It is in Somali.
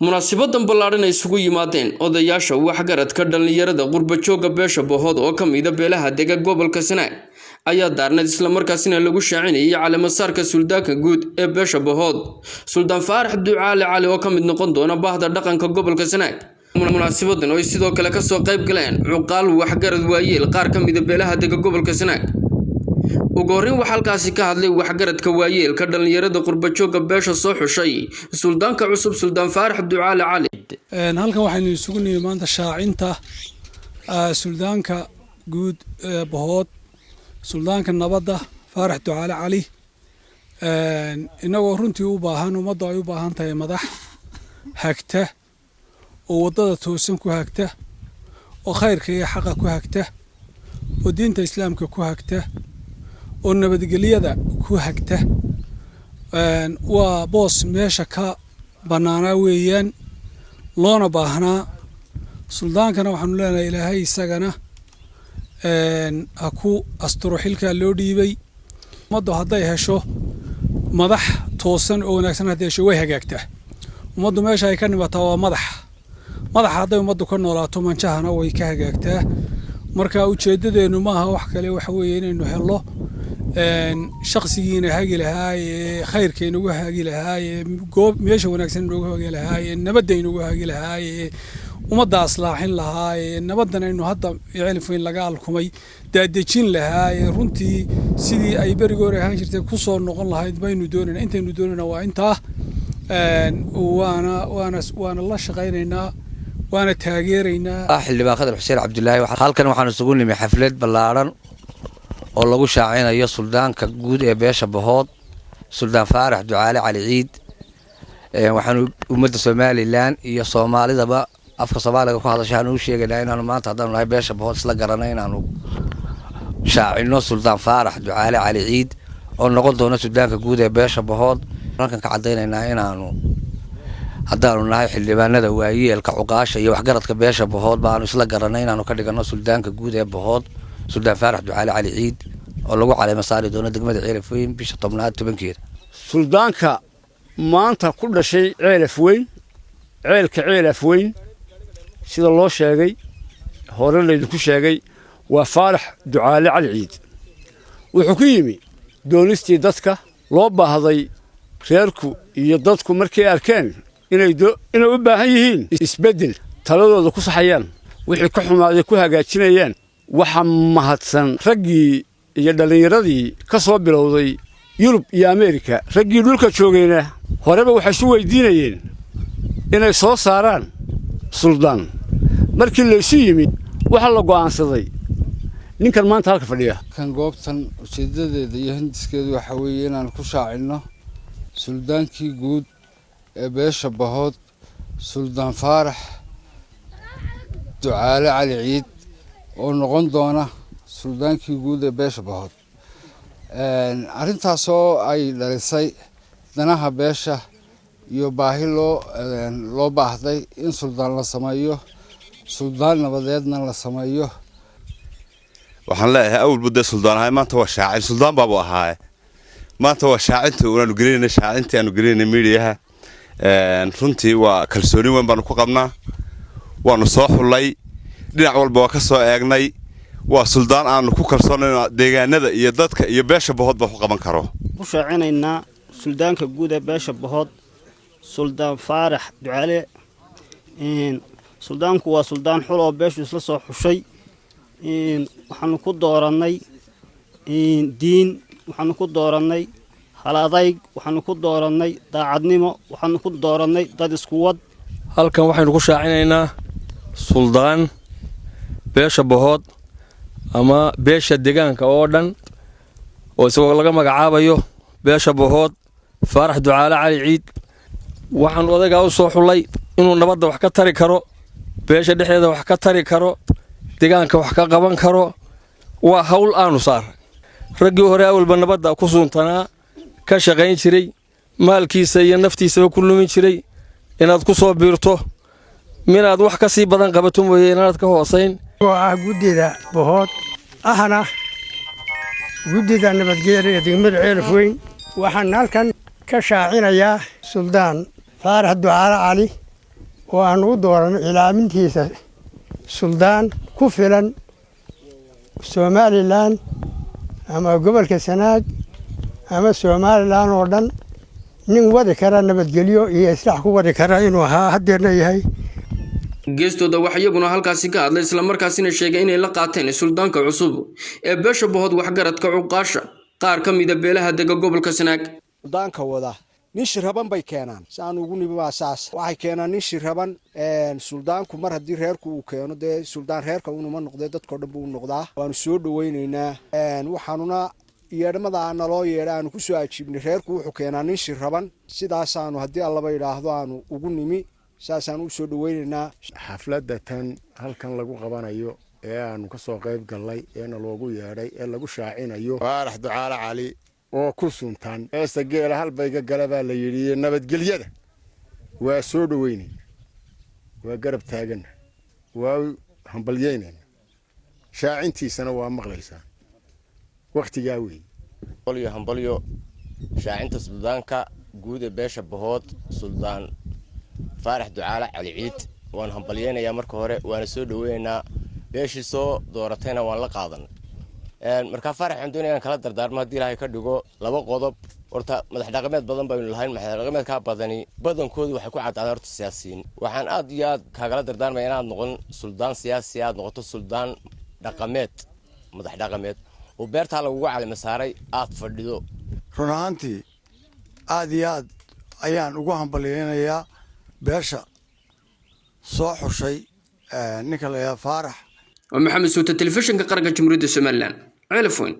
Munaasibadan ballaadhan ay isugu yimaadeen odayaasha, waxgaradka, dhallinyarada, qurba-joogga beesha Bohood oo ka mida beelaha dega gobolka Sanaag ayaa daarneed, islamarkaasina lagu shaacinayay caleemasaarka suldaanka guud ee beesha Bohood, Suldaan Faarax Ducaale Cali, oo ka mid noqon doona bahda dhaqanka gobolka Sanaag. Munaasibadan oo ay sidoo kale kasoo qayb galeen cuqaal, waxgarad, waayeel, qaar ka mida beelaha dega gobolka Sanaag. Ugu horreyn waxaa halkaasi ka hadlay waxgaradka, waayeelka, dhallinyarada, qurba-joogga beesha soo xushay suldaanka cusub, Suldaan Faarax Ducaale Cali. Halkan waxaynu isugu nimi maanta shaacinta suldaanka guud ee Bohood, suldaanka nabadda, Faarax Ducaale Cali. Inagoo runtii u baahan, ummaddu ay u baahan tahay madax hagta oo waddada toosan ku hagta, oo khayrka iyo xaqa ku hagta, oo diinta Islaamka ku hagta, oo nabadgelyada ku hagta. Waa boos meesha ka bannaanaa weeyaan, loona baahnaa. Suldaankana waxaanu leenahay Ilaahay isagana ha ku asturo xilkaa loo dhiibay. Ummaddu hadday hesho madax toosan oo wanaagsan, hadday hesho, way hagaagtaa. Ummaddu meesha ay ka dhimataa waa madaxa. Madaxa hadday ummaddu ka noolaato, manjahana way ka hagaagtaa. Marka ujeeddadeennu maaha wax kale, waxa weeye inaynu hello shakhsigiina hagi lahaa ee khayrka inagu hagi lahaa, ee goob meesha wanaagsan inoogu hagi lahaa, ee nabadda inagu hagi lahaa, ee ummadda aslaaxin lahaa, ee nabaddan aynu hadda Ceelafweyn laga alkumay daadejin lahaa, ee runtii sidii ay berigi hore ahaan jirtay kusoo noqon lahayd baynu doonayna. Intaynu doonayna waa intaa. Waana la shaqaynaynaa, waana taageeraynaa. Xildhibaan Khadar Xuseen Cabdulaahi. Halkan waxaan isugu nimi xaflad ballaadhan oo lagu shaacinayo suldaanka guud ee beesha Bahood, Suldaan Faarax Ducaale Cali Ciid. Waxaanu ummadda Somaliland iyo Soomaalidaba afka Soomaaliga ku hadasha waxaanu u sheegaynaa inaanu maanta, haddaanu nahay beesha Bahood, isla garanay inaanu shaacino Suldaan Faarax Ducaale Cali Ciid oo noqon doona suldaanka guud ee beesha Bahood. Halkan ka caddaynaynaa inaanu, haddaanu nahay xildhibaanada, waayeelka, cuqaasha iyo waxgaradka beesha Bahood, baanu isla garanay inaanu ka dhigano suldaanka guud ee Bahood Suldaan Faarax Ducaale Cali Ciid, oo lagu caleemo saari doono degmada Ceelafweyn bisha 10aad 10keeda. Suldaanka maanta ku dhashay Ceelafweyn, ceelka Ceelafweyn, sida loo sheegay, hore laydinku sheegay, waa Faarax Ducaale Cali Ciid. Wuxuu ku yimi doonistii dadka loo baahday. Reerku iyo dadku markay arkeen inay u baahan yihiin isbeddel, taladooda ku saxayaan, wixii ka xumaaday ku hagaajinayaan. Waxa mahadsan raggii iyo dhallinyaradii ka soo bilowday Yurub iyo Ameerika. Raggii dhulka joogayna horeba waxay isu weydiinayeen inay soo saaraan suldaan. Markii laysu yimi, waxaa la go'aansaday ninkan maanta halka fadhiya. Kan goobtan ujeeddadeeda iyo hindiskeedu waxaa weeye inaan ku shaacinno suldaankii guud ee beesha Bahood, Suldaan Faarax Ducaale Cali Ciid, oo noqon doona suldaankii guud ee beesha Bahood. Arrintaasoo ay dhalisay danaha beesha iyo baahi loo baahday in suldaan la sameeyo, suldaan nabadeedna la sameeyo. Waxaan leeyahay, awalbu dee suldaan ahay, maanta waa shaacin. Suldaan baabu ahaaye, maanta waa shaacinta unaanu gelinayna, shaacintii aanu gelinayna miidiyaha. Runtii waa kalsooni weyn baanu ku qabnaa. Waanu soo xullay, dhinac walba waa ka soo eegnay. Waa suldaan aanu ku kalsoonayno, deegaanada iyo dadka iyo beesha Bahood ba ku qaban karo. Ku shaacinaynaa suldaanka guud ee beesha Bahood, Suldaan Faarax Ducaale. Suldaanku waa suldaan xul oo beeshu isla soo xushay. Waxaanu ku doorannay diin, waxaanu ku doorannay hal adayg, waxaanu ku doorannay daacadnimo, waxaanu ku doorannay dad isku wad. Halkan waxaynu ku shaacinaynaa suldaan beesha Bahood ama beesha deegaanka oo dhan, oo isagoo laga magacaabayo beesha Bahood, Faarax Ducaale Cali Ciid. Waxaanu odaygaa u soo xullay inuu nabadda wax ka tari karo, beesha dhexdeeda wax ka tari karo, deegaanka wax ka qaban karo. Waa hawl aanu saaray. Raggii hore awalba nabadda ku suuntanaa, ka shaqayn jiray, maalkiisa iyo naftiisaba ku lumin jiray, inaad ku soo biirto, minaad wax ka sii badan qabato mooye, inaanad ka hoosayn. Oo ah guddida Bahood, ahna guddida nabadgelyada ee degmada Ceelaf Weyn, waxaan halkan ka shaacinayaa Suldaan Faarax Ducaale Cali. Oo aanu u dooranay cilaamintiisa suldaan ku filan Somaliland ama gobolka Sanaag ama Somaliland oo dhan, nin wadi kara nabadgelyo iyo islaax ku wadi kara inuu ahaa, haddeerna yahay. Geestooda wax iyaguna halkaasi ka hadlay, islamarkaasina sheegay inay la qaateen suldaanka cusub ee beesha Bahood, waxgaradka, cuqaasha, qaar ka mida beelaha dega gobolka Sanaag. Suldaanka wada nin shiraban bay keenaan, si aan ugu nimi waa saas. Waxay keenaan nin shiraban. Suldaanku mar haddii reerku uu keeno, dee suldaan reerka unuma noqdee, dadkao dhan buu u noqdaa. Waanu soo dhaweynaynaa. Waxaanuna yeedhmada naloo yeedha aanu kusoo ajiibnay, reerku wuxuu keenaa nin shiraban. Sidaasaanu haddii Allaba idhaahdo aanu ugu nimi, saasaan u soo dhaweynaynaa. Xafladda tan halkan lagu qabanayo ee aanu ka soo qayb gallay ee naloogu yeedhay ee lagu shaacinayo Faarax Ducaale Cali oo ku suntan heesta geela halbayga gala baa la yidhi, nabadgelyada waa soo dhaweynayna, waa garab taagana, waa u hambalyeynayna. Shaacintiisana waa maqlaysaa wakhtigaa weeye. Hambalyo, hambalyo! Shaacinta suldaanka guud ee beesha Bahood, Suldaan Faarax Ducaale Cali Ciid, waan hambalyeynayaa marka hore, waana soo dhaweynaynaa. Beeshii soo dooratayna waan la qaadanay. Markaa Faarax waxaan doonaya inaan kala dardaarmo, haddii Ilaahay ka dhigo, laba qodob. Horta madax dhaqameed badan baynu lahayn. Madax dhaqameedkaa badani badankoodu waxay ku caddaadeen horta siyaasiyiin. Waxaan aad iyo aad kaagala dardaarmaya inaad noqon suldaan siyaasi, aad noqoto suldaan dhaqameed, madax dhaqameed oo beertaa lagugu calima saaray aad fadhido. Run ahaantii aad iyo aad ayaan ugu hambalyeynayaa beesha soo xushay ninka la yidhaha Faarax. Waa Maxamed Suuta, Telefishinka Qaranka Jamhuuriyadda Somaliland, Ceelafweyn.